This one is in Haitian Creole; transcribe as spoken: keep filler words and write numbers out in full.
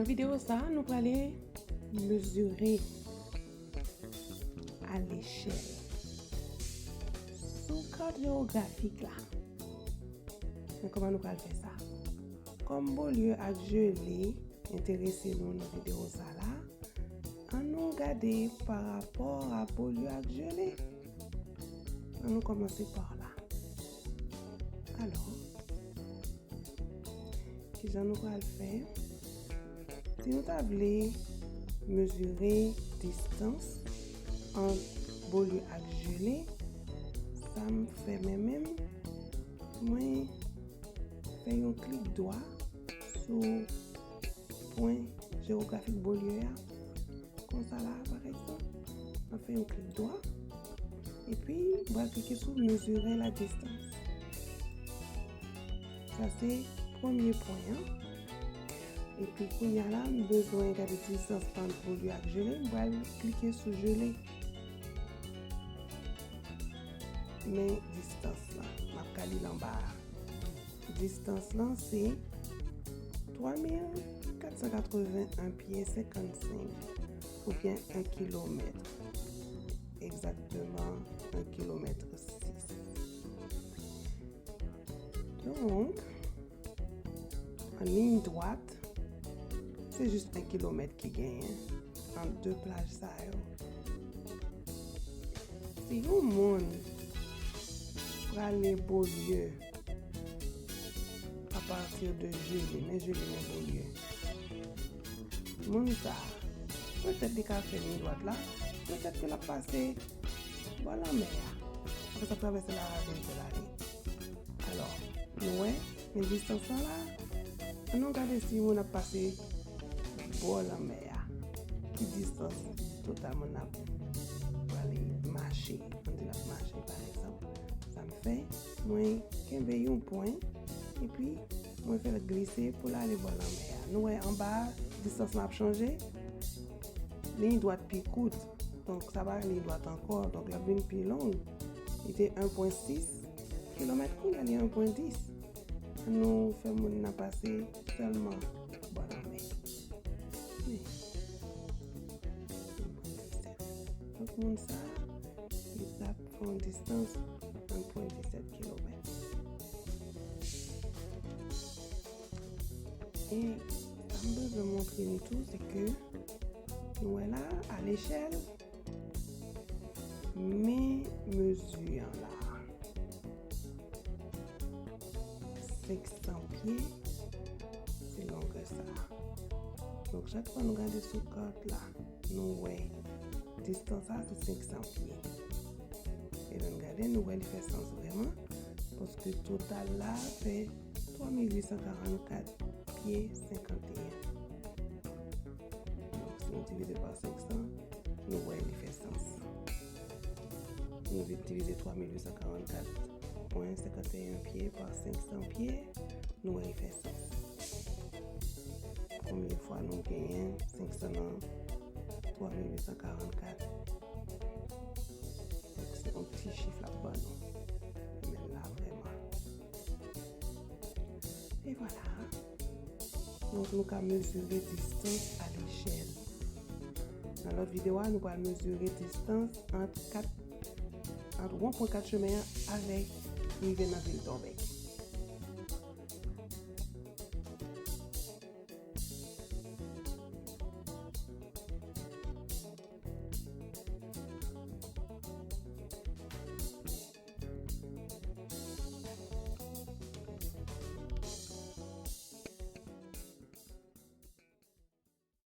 Nan videyo sa a, nou prale mezire a lechèl sou kat jewografik la. Men kòman nou pral fè sa? Kòm Beaulieu ak Gelée enterese nou nan videyo sa la, ann nou gade pa rapò a Beaulieu ak Gelée. Ann nou kòmanse pa la. Alò, kijan nou pral fè? Si nou ta vle mezire distans ant Beaulieu ak Gelée, sa m fè mwen menm, mwen fè yon klik dwa sou pwen jewografik Beaulieu a, konsa la, pa egzanp, m ap fè yon klik dwa, epi m pral klike sou mezire la distans. Sa se premye pwen an. Epi kounye a la, m bezwen gade distans ant Beaulieu ak Gelée. M pral klike sou Gelée. Men distans lan, m ap ka li l anba a. Distans lan se twa mil kat san katreven en pye senkannsenk oubyen en kilomèt. Egzakteman en kilomèt sis. Donk, an liy dwat, se jis en kilomèt ki genyen ant de plaj sa yo. Si yon moun prale Beaulieu apati de Gelée, men Gelée, men Beaulieu, moun sa a, petèt li ka fè liy dwat la, petèt ke l ap pase bò lanmè a. Apre sa, travèse laravin pou l ale. Alò, nou wè, men distans lan la, ann nou gade si moun ap pase bò lanmè a. Ki distans total moun ap prale mache? Ann di l ap mache, pa egzanp. Sa m fè, mwen kenbe yon pwen, epi mwen fè l glise pou l ale bò lanmè a. Nou wè anba a, distans lan ap chanje. Liy dwat pi kout. Donk, sa pa liy dwat ankò. Donk, l ap vin pi long. Li te en pwen sis kilomèt, kounye a li en pwen dis. Ann nou fè moun nan pase sèlman bò lanmè. Men, en pwen disèt. Donk, moun sa a, li t ap fè yon distans en pwen disèt kilomèt. E sa m bezwen montre nou tou, se ke nou wè la, a lechèl, men mezi an la. Senk san pye, se longè sa a. Donk, chak fwa nou gade sou kat la, nou wè distans sa, se senk san pye. E lè n gade, nou wè li fè sans vrèman, paske total la fè twa mil uit san karannkat pye senkanteyen. Donk, si nou divize pa senk san, nou wè li fè sans. Nou divize twa mil uit san karannkat pwen senkanteyen pye pa senk san pye, nou wè li fè sans. Premye fwa nou genyen senk san nan twa mil uit san karannkat. Donk, se yon ti chif l ap ban nou. Men la, vrèman. E vwala. Donk, nou ka mezire distans a lechèl. Nan lòt videyo a, nou pral mezire distans ant kat, ant won pwen kat chemen an avèk rive nan vil Tòbèk.